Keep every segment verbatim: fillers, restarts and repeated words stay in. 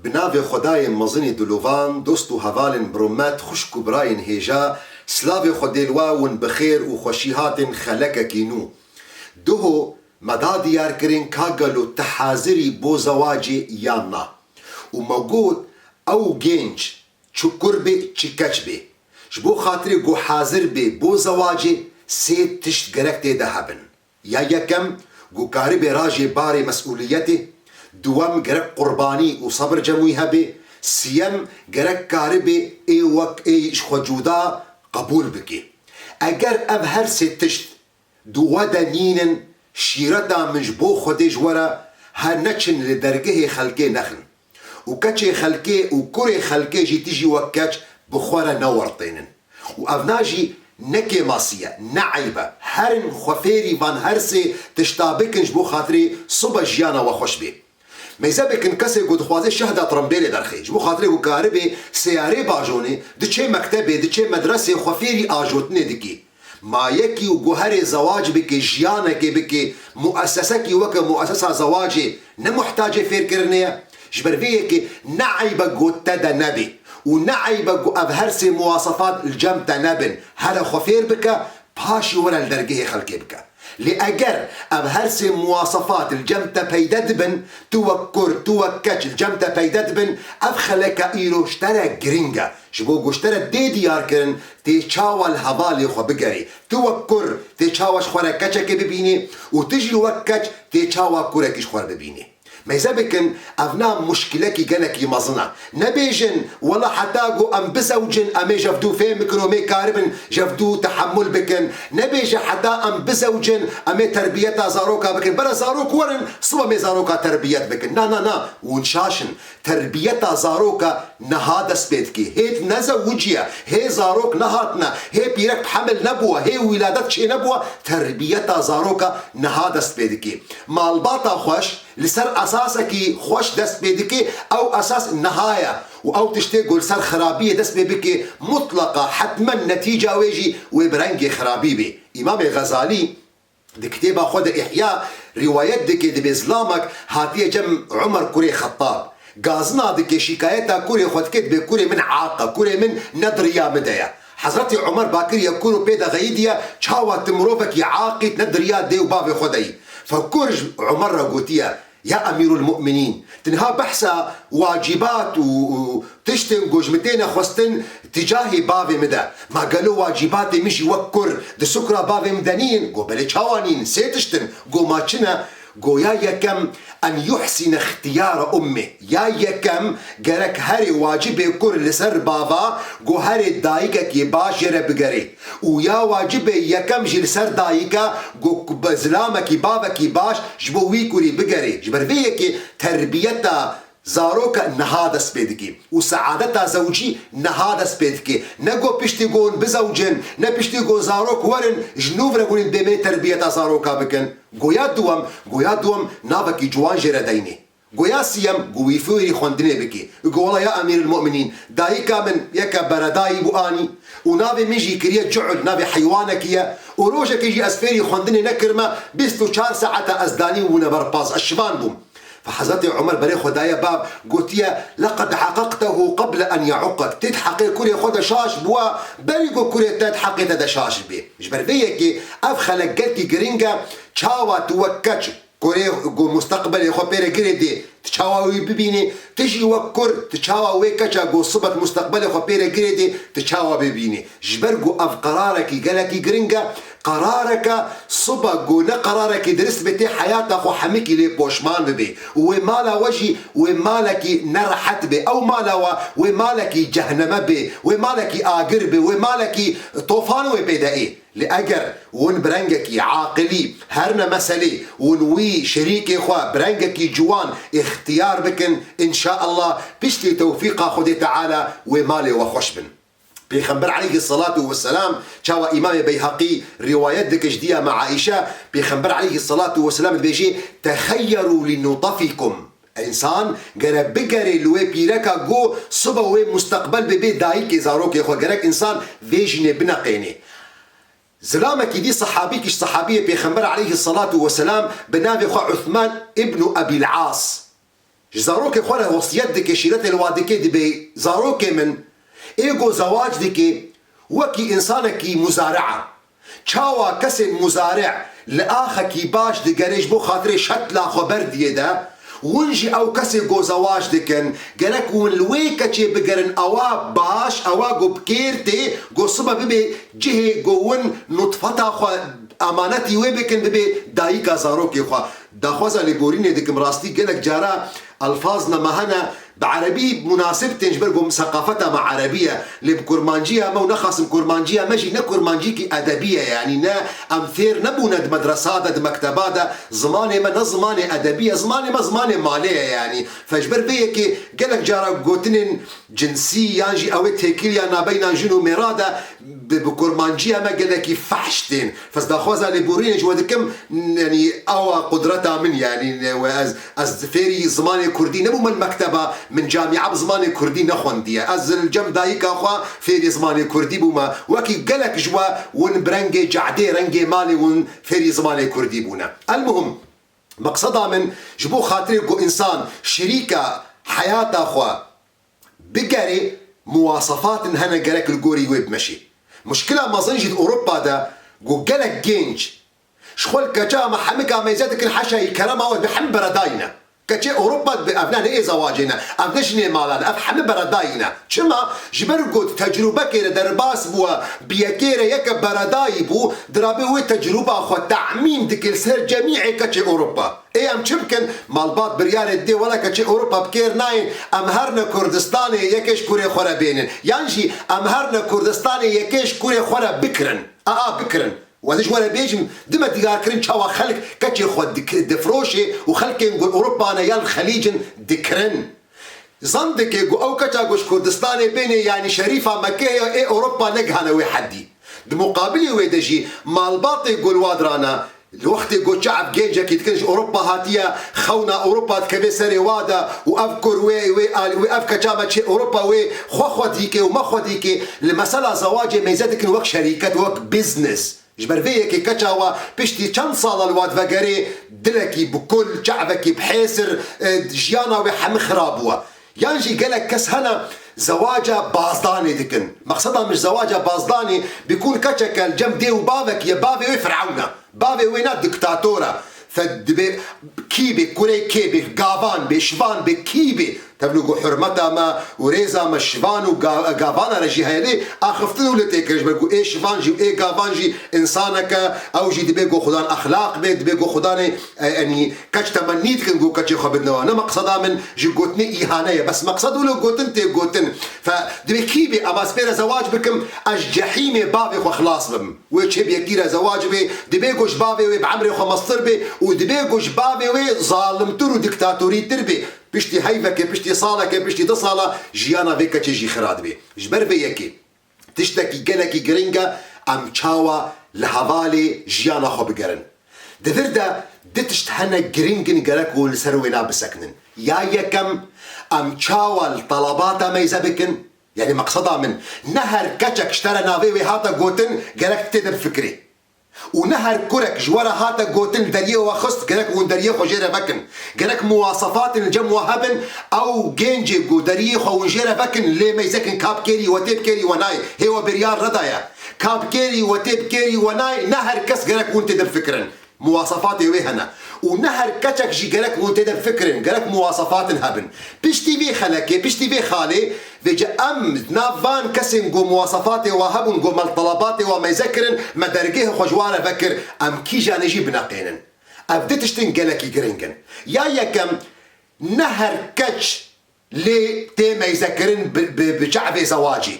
Bi navê Xwedayê mezinê dilovan, dost û hevalên bi rûmet, xwişk û birayên hêja, silavê Xwedê li we, hûn bi xêr û xweşî hatin xelekekî nû. Duho me da diyarkirin ka gelo tu hazir î bo zewacê yan na. Û me got, ew gênc, çi kur bê, çi keç bê, ji bo xatirê ku hazir bê bo zewacê, sê tişt gerek tê de hebin. Ya yekem, ku karibê rajê barê mesûliyetê, duwem, gerek qurbanî û sebir cem wî hebê, siyem, gerek karibê ê wek ê ji xwe cuda qebûl bikê. Eger ev her sê tişt di we de nînin, şîreta min ji bo Xwedê ji we re, her neçin li dergehê xelkê nexin. Û keçê xelkê û kurê xelkê jî tijî wek keç bi xwe re newertênin. Û evna jî ne kêmasî ye, ne eyb e. Herin xwe fêrî van her sê tişta bikin ji bo xatirê sibe jiyana we xweş bê. Meyze bikin kesê ku dixwaze şehda trimbêlê derxê. Ji bo xatirê ku karibê seyarê bajonê, diçê mektebê, diçê medresê, xwe fêrî ajotinê dikê. Ma yekî û guherê zewac bike, jiyanekê bike, muesesekî weke muesesa zewacê ne muhtacê fêrkirinê ye? Ji ber vê yekê ne eybe ku te de nebe û ne eybe ku ev her sê muwasefat li cem te nebin. Here xwe fêr bike, paşî were li dergehê xelkê bike. Lê eger ev her sê muwasefat li cem te peyde dibin, tu wek kur, tu wek keç li cem te peyde dibin, ev xeleke îro ji te re giring e. Ji bo ku ji te re dê diyar kirin, tê çawa li hevalê xwe bigerê. Tu wek kur tê çawa ji xwe re keçekê bibînê û tu jî wek keç tê çawa kurekî ji xwe re bibînê. Meyze bikin, evna muşkilekî gelekî mezin e. Nebêjin, wela heta ku em bizewcin, em ê ji ev dû fêm bikin û em ê karibin ji ev dû tehemul bikin. Nebêje, heta em bizewcin, em ê terbiyeta zaroka bikin. Bere zarok werin, sibe em ê zaroka terbiyet bikin. Na, na, na, hûn şaş in. Terbiyeta zaroka niha dest pê dike. Hê tu nezewiciye, hê zarok nehatine, hê pîrek bi hemil nebûwe, hê wîladet çênebûwe, terbiyeta zaroka niha dest pê dike. Malbata xweş li ser esasekî xweş dest pê dike, ew esas niha ye û ew tiştê ku li ser xirabiyê dest pê bike, mutleqa, hetmen netîca wê jî wê bi rengê xirabî bê. Îmamê Xezalî di kitêba xwe de Îhya rîwayet dike, dibê zilamek hatiye cem Umer kurê Xettab. Gazina dike, şîkayeta kurê xwe dike, dibê kurê min aq e, kurê min ne di riya min de ye. Hezretî Umer bakiriye kur û pê de xeyidiye, çawa tu mirovekî aqî ne di riya dê û bavê xwe de yî. Fe kur ji Umer re gotiye, Ya Emîrul Mu'minîn, tu niha behsa wacîbat û, û tiştên ku ji min têne xwestin ticahê bavê min de. Ma gelo wacîbatê min jî wek kur di sukra bavê min de nîn? Go belê, çawa nîn? Sê tişt in. Go ma çi ne? Go ya yekem, en yuhsine îxtiyara ummih. Ya yekem, gerek herê wacibê kur li ser bava, go herê dayikekî baş jê re bigerê. Û ya wacibê yekem jî li ser dayik e, go ku be zilamekî, bavekî baş ji bo wî kurî bigerê. Ji ber vê yekê terbiyeta zaroka niha dest pê dike û seadeta zewcî niha dest pê dike. Ne go piştî go hûn bizewcin, ne piştî go zarok werin, ji nû re hûn ê dê me terbiyeta zaroka bikin. Go ya duwem, go ya duwem navekî ciwan jê re deynê. Go ya siyem, go wî fêrî xwendinê bike. Go wela ya Emîril Mu'minîn, dayika min yeke beredayî bû anî û navê min jî kiriye Cu'l, navê heywanekî ye û rojekê jî ez fêrî xwendinê nekirime, bîst û çar saeta ez danî bûne ber paz, ez şivan bûm. Fe Hezretê Umer berê xwe daye bav, gotiye, Leqed heqeqtehu qeble en ye'uqek. Tê di heqê kurê xwe de şaş bûa, berî ku kurê te di heqê te de şaş bibê. Ji ber vê yekê ev xelek gelkî giring e, çawa tu wek keç kurê ku musteqbelê xwe pê re girê dê, tu çawa wî bibînî, tu jî wek kur, tu çawa wê keça ku sibet musteqbelê xwe pê re girê dê, tu çawa bibînî. Ji ber ku ev qerarekî gelekî giring e, qerareke sibe ku ne qerarekî dirist be, tê heyata xwe hemikî lê poşman bibê. Û wê mala we jî wê malekî nerehet bê. Ew mala we wê malekî cehneme bê, wê malekî agir bê, wê malekî tofan wê pê de ê. Lê eger hûn bi rengekî aqilî her ne meselê hûn wî şerîkê xwe bi rengekî ciwan îxtiyar bikin, înşaallah piştî tewfîqa Xwedê Teala wê malê we xweş bin. Pêxember aleyhisselatu vesselam, çawa Îmamê Beyheqî rîwayet dike ji diya me Aîşe, Pêxember aleyhisselatu vesselam dibêjê, Texeyyeru li nutafikum. Însan gere bigerê li wê pîreka ku sibe wê musteqbel bibê dayikê zarokê xwe. Gerek însan vê jînê bineqênê. Zilamekî dî sehabîkî ji sehabiyê Pêxember aleyhisselatu vesselam bi navê xwe Uthman ibnu Ebîl As. Ji zarokê xwe re wesiyet dike, şîretê li wa dike, dibê zarokê min ê ku zewac dike wekî însanekî muzaria. Çawa kesên muzari li axekî baş digere ji bo xatirê şetla xwe berdiyê de, win jî ew kesê ku zewac dikin, gerek win li wê keçê bigerin ewa baş, ewa ku bi kêr tê, ku sibe bibe cihê ku win nutfeta xwe emanetî wê bikin, bibe dayika zarokê xwe. Daxwaza lêborînê dikim, rastî gelek cara elfaz ne me hene, bi erebî munasib tên ji ber ku seqafeta me erebî ye, lê bi kurmanciya me û nexasim kurmanciya me jî ne kurmancîkî edebî ye, yanî ne em fêr nebûne di medresa de, di mekteba de, zimanê me ne zimanê edebî ye, zimanê me zimanê malê ye yanî. Fe ji ber vê yekê gelek cara gotinên cinsî yan jî ew ê têkiliya nabeyna jin û mêra de bi, bi kurmanciya me gelekî fehş tên. Fez daxwaza lêborînê ji we dikim, n-, yanî awa qudreta min, yanî ne we ez, ez fêrî zimanê kurdî nebûme li mekteba, min camia bi zimanê kurdî nexwendiye. Ez li cem dayika xwe fêrî zimanê kurdî bûme. Wekî gelek ji we win bi rengê cehdê, rengê malê win fêrî zimanê kurdî bûne. Elmuhim, meqseda min ji bo xatirê ku însan şirîka heyata xwe bigerê, muwasefatin hene gerek li gorî wê bimeşî. Muşkila mezin jî di Ewropa de ku gelek genc ji xwe li keça me hemika meyze dikin, heşayî kerema we bi hem beredayî ne. Keçê Ewropa dibe ev ne, ne ê zewacê ne, ev ne jinê mala ne, ev hemî beredayî ne. Çima? Ji ber ku di tecrûbekê re derbas bûye, bi yekê re yeke beredayî bû, dirabê wê tecrûba xwe temîm dike li ser cemî ê keçê Ewropa. Ê em çi bikin? Malbat biryarê didê, wela keçê Ewropa bi kêr nayên, em herne Kurdistanê yekê ji kurê xwe re bênin. Yan jî em herne Kurdistanê yekê ji kurê xwe re bikirin. Aa, bikirin. Wezî ji we re bêjim, dime diyarkirin çawa xelk keçê xwe dik-, difroşê û xelkên ku Ewropa ne yan Xelîc in dikirin. Zan dike ku ew keça ku ji Kurdistanê bênê, yanî şerîfa Mekê ye, ê Ewropa negihane wê hedî. Di muqabilê wê de jî malbatê ku li wa dirane, li wextê ku çi ev gencekî dikin ji Ewropa hatiye, xewna Ewropa dikeve serê wa de û ev kur wê, wê alî, wê ev keça me çê Ewropa wê xwe xwe dîke û me xwe dîke, li mesela zewacê meyze dikin wek şerîket, wek business. Ji ber vê yekê keça we piştî çend sala li wa divegerê dilekî bi kul, çavekî bi hêsir, e, jiyana wê hemî xirab bûye. Yan jî gelek kes hene zewaca bazdanê dikin. Mexseda min ji zewaca bazdanê bikûn keçeke li cem dê û bavekî ye, bavê wê Firewn e. Bavê wê ne diktator e. Fe dibe kî bê, kurê kê bê, gavan bê, şivan bê, kî bê. Tevlû ku hurmeta me û rêza me şivan û ga-, gavana re jî heye lê axiftin û lê têkir ji ber ku ê şivan jî û ê gavan jî însanek e, ew jî dibê ku xudan exlaq bê, dibê ku xudanê, e, enî keç temennî dikin ku keçê xwe bidine wan. Ne meqseda min ji gotinê îhane ye, bes meqsed wilo gotin tê gotin. Fe dibê kî bê, ema ez pê re zewac bikim, ez ji cehîmê bavê xwe xilas bibim. Wê çê bi yekî re zewac bê, dibê ku ji bavê wê bi emrê xwe mestir bê û dibê ku ji bavê wê zalimtir û diktatorîtir bê. Piştî heyvekê, piştî salekê, piştî du sala jiyana vê keçê jî xira dibe. Ji ber vê yekê tiştekî gelekî giring e, em çawa li hevalê jiyana xwe bigerin. Di vir de du tişt hene giring in, gerek ku li ser wêna bisekinin. Ya yekem, em çawa li telebata meyze bikin? Yanî meqseda min, ne her keçek ji te re navê wê hate gotin, gerek tu tê de bifikirî. Û ne her kurek ji we re hate gotin, deriyê we xist, gerek hûn deriyê xwe jê re vekin. Gerek muwasefatên li cem we hebin, ew gencê ku deriyê xwe hûn jê re vekin, lê meyzekin ka bi kêrî we tê, bi kêrî we nayê. Hê we biryar nedaye. Ka bi kêrî we tê, bi kêrî we nayê, ne her kes gerek hûn tê de bifikirin. Muwasefatê wê hene. Û ne her keçek jî gerek hûn tê de bifikirin, gerek muwasefatin hebin. Piştî vê xelekê, piştî vê xalê, vêce em di nav van kesên ku muwasefatê wa hebûn, ku me li telebatê wa meyze kirin, me dergehê xwe ji wa re vekir, em kîjanê jî bineqênin. Ev du tiştên gelekî giring in. Ya yekem, ne her keç lê tê meyzekirin bi, bi, bi çavê zewacê.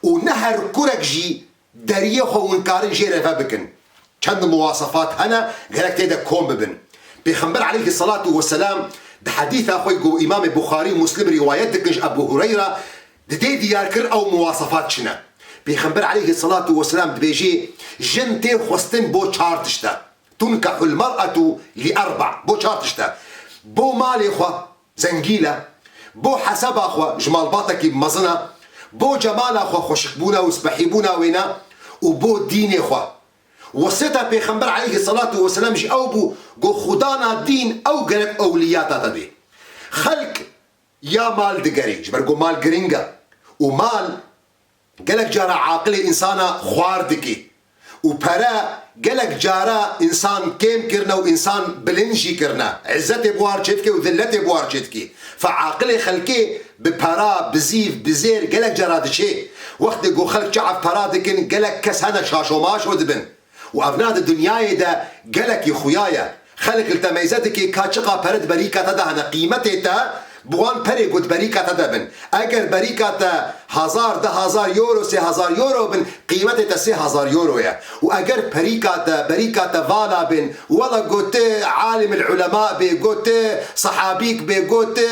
Û ne her kurek jî deriyê xwe hûn karin jê re vebikin. Çend muwasefat hene, gerek tê de kom bibin. Pêxember aleyhisselatu vesselam di hedîsa xwe ku Îmamê Buxarî û Muslim rîwayet dikin ji Ebu Hureyra, didê diyar kir ew muwasefat çi ne. Pêxember aleyhisselatu vesselam dibêjê, jin tê xwestin bo çar tişte. Tunkehul mer'etu li erba. Bo çar tişte. Bo malê xwe, zengî ne, bo heseba xwe ji malbatekî mezin e, bo cemala xwe, xweşikbûna û spehîbûna wê ne û bo dînê xwe. Wesiyeta Pêxember aleyhisselatu vesselam jî ew bû, got, xwedana dîn ew gerek ewliyata te bê. Xelk Ya mal digerî, ji ber ku mal giring e. Û mal gelek cara aqilê însana xwar dike. Û pere gelek cara însan kêm kirine û însan bilind jî kirine. Îzzetê bi war çêdike û zilletê bi war çêdike. Fe aqilê xelkê bi pera, bi zîv, bi zêr gelek cara diçe. Wextê ku xelk çav pera dikin, gelek kes hene şaşo maşo dibin. Û evna di dinyayê de gelekî xuya ye. Xelk li te meyze dike ka çiqa pere di berîka te de hene, qîmetê te bi wan perê ku di berîka te de bin. Eger berîka te hezar, du hezar euro, sê hezar euro bin, qîmetê te sê hezar euro ye. Û eger perîka te, berîka te vala bin, wela go tu alimil ulema bê, go tu sehabîk bê, go tu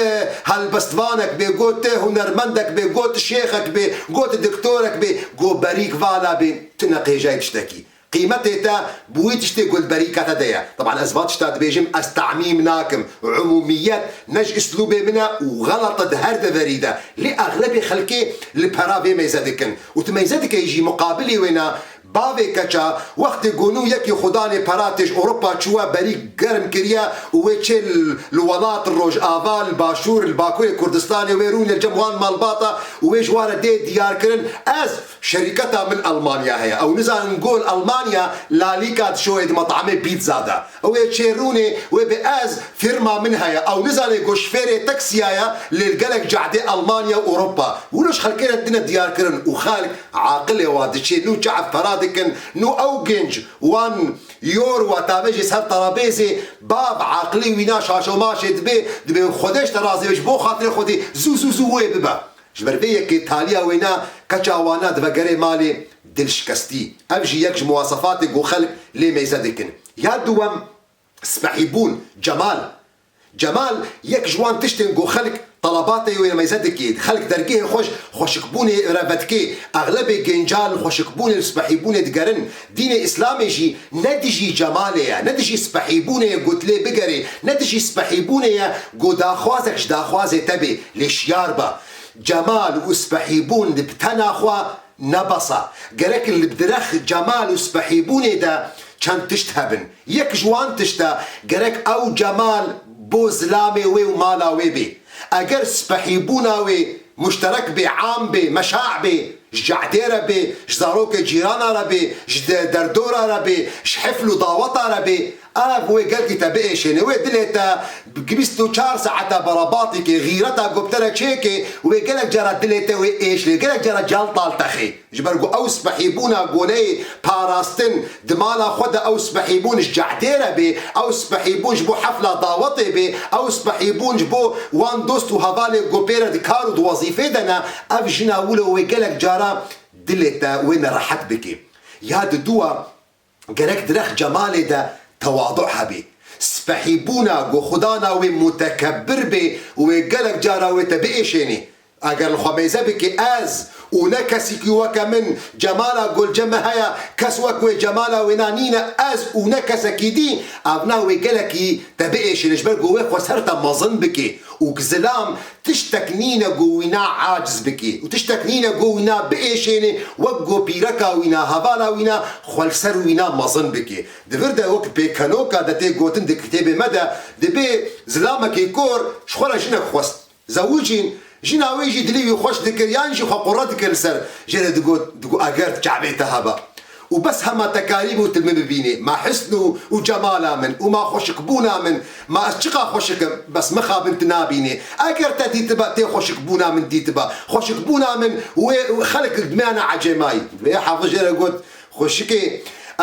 helbestvanek bê, go tu hunermendek bê, go tu şêxek bê, go tu doktorek bê, go berîk vala bê, tu ne qêjayî tiştekî. Qîmetê te bi wî tiştê ku li berîka te de ye. Teban ez van tişta dibêjim, ez tamîm nakim. Umûmiyet ne ji îslûbê min e û xelet e di her deverî de. Lê exlebê xelkê li pera vê meyze dikin. Û tu meyze dikey jî muqabilî wêna bavê keça, wextê ku nû yekî xudanê pera tê ji Ewropa çûwe berî germ kiriye û wê çê li, li welat, li Rojava, li Başûr, li Bakurê Kurdistanê wê rûnê li cem wan malbata û wê ji wan re dê diyar kirin. Ez Şerîketa min Almanya heye. Ew nizanin ku li Almanya lalîka dişoyê di metamê pîtza de. Ew ê çê rûnê wê bê ez fîrma min heye. Ew nizane ku şofêrê taksiya ye lê li gelek cahdê Almanya û Ewropa. Wilo ji xelkê re dine diyar kirin û xelk aqilê wa diçê nû çav pera dikin, nû ew genc wan yor wa tavêjê ser terabêzê, bav aqilî wîna şaşo maşê dibê, dibê Xwedê ji te razî be, ji bo xatirê Xwedê zû zû zû wê bibe. Ji ber vê yekê taliya wêna keça wana divegerê malê dilşikestî. Ev jî yek ji muwasefatê ku xelk lê meyze dikin. Ya duwem, spehîbûn, cemal. Cemal yek ji wan tiştên ku xelk telebatê wê meyze dike. Xelk dergehê xwe ji xweşikbûnê re vedike. Exlebê genca li xweşikbûnê, li spehîbûnê digerin. Dînê Îslamê jî ne dijî cemalê ye, ne dijî spehîbûnê ye ku tu lê bigerê, ne dijî spehîbûnê ye ku daxwazek ji daxwazê te bê, lê şiyar be. Cemal û spehîbûn di bi tena xwe ne bes e. Gerek li dirêx cemal û spehîbûnê de çend tişt hebin. Yek ji wan tişta gerek ew cemal bo zilamê wê û mala wê bê. Eger spehîbûna wê muşterek bê, am bê, meşa bê, ji cehdê re bê, ji zarokê cîrana re bê, ji de-, derdora re bê, ji hefl û daweta re bê, ev wê gelkî te biêşêne. Wê dilê te bîst û çar saeta berabatî ke, xîreta ku bi te re çêke, wê gelek cara dilê te wê êşlê, gelek cara cal tal texê. Ji ber ku ew spehîbûna goneyê parastin di mala xwe de, ew spehîbûn ji cehdê re bê, ew spehîbûn ji bo hefla dawetê bê, ew spehîbûn ji bo wan dost û hevalê ku pê re di kar û di wezîfê de ne, ev jina wilo wê gelek cara dilê te wê nerehet bike. Ya diduwa, gerek dirêx cemalê de tewadu hebê. Spehîbûna ku xudana wê mutekebbir bê û wê gelek cara wê te biêşênê. Eger li xwe meyze bikî ez û ne kesekî weke min cemala ku li cem me heye, kes wek wê cemala wêna nîne, ez û ne kesekî dî, evna wê gelekî te biêşîne, ji ber ku wê xwe ser te mezin bikî û zilam tiştek nîne ku wîna aciz bikî û tiştek nîne ku wîna biêşênê, wek ku pîreka wîna, hevala wîna xwe li ser wîna mezin bikî. Di vir de wek pêkenoka de tê gotin di kitêbê me de, dibê zilamekî kor ji xwe re jinek xwest. Zewicîn, jina wê jî dilê wî xweş dikir, yan jî xwe qure dikir li ser. Jê re digot, digot, eger çavê te heba û bes hema tekarî bû tu min bibînê, ma hisn û, û cemala min û ma xweşikbûna min, ma ez çiqa xweşik im, bes mixabin tu nabînê. Eger te dîtiba, tê xweşikbûna min dîtiba. Xweşikbûna min wê xelk li me ne ecêmayî. Wê Hafiz jê re got, Xweşikê,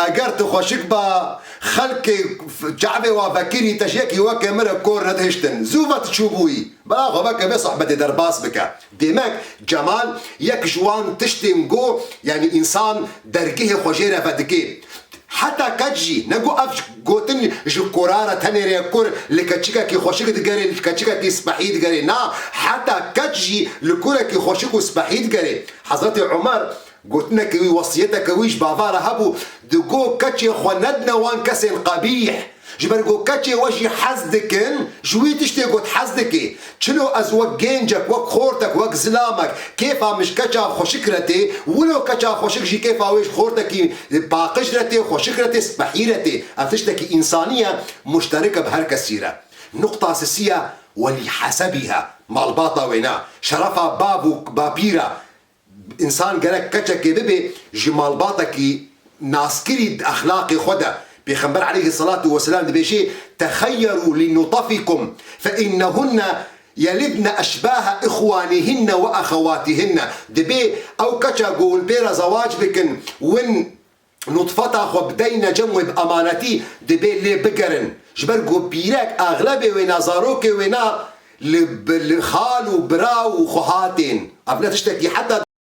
eger tu xweşik ba, xelkê çavê wa vekirî te ji yekî weke min re kor nedihiştin. Zû ve tu çûbûyî. Bela xwe veke vê sohbetê derbas bike. Demek cemal yek ji wan tiştên ku, yanî însan dergehê xwe jê re vedike. Heta keç jî, ne ku ev gotin ji kora re tenê rê kur, li keçikekî xweşik digerê, li keçikekî spehî digerê. Na, heta keç jî li kurekî xweşik û spehî digerê. Hezretê Omer Gotineke wî, wesiyeteke wî ji bava re hebû, digot, keçê xwe nedine wan kesên qebîh. Ji ber ku keçê we jî hez dikin, ji wî tiştê ku tu hez dikî. Çilo ez wek gencek, wek xortek, wek zilamek, kêfa min ji keça xweşik re tê, wilo keça xweşik jî kêfa wê ji xortekî paqij re tê, xweşik re tê, spehî re tê. Ev tiştekî însanî ye, muşterik e bi her kesî re. Nuqta sisiya, welî hesebiha. Malbata wêna, şerefa bav û bapîra. Însan gerek keçekê bibe ji malbatekî naskirî di exlaqê xwe de. Pêxember aleyhisselatu vesselam dibêje, "Texeyyerû li nutafikum fe innehunne yelidne eşbahe ihwanihinne ve exewatihinne." Dibê ew keça ku hûn pê re zewac bikin, win nutfeta xwe bideyne cem wê bi emanetî, dibê lê bigerin. Ji ber ku pîrek, exlebê wêna, zarokê wêna li, bi, li xal û bira û xwehatên. Ev ne tiştekî heta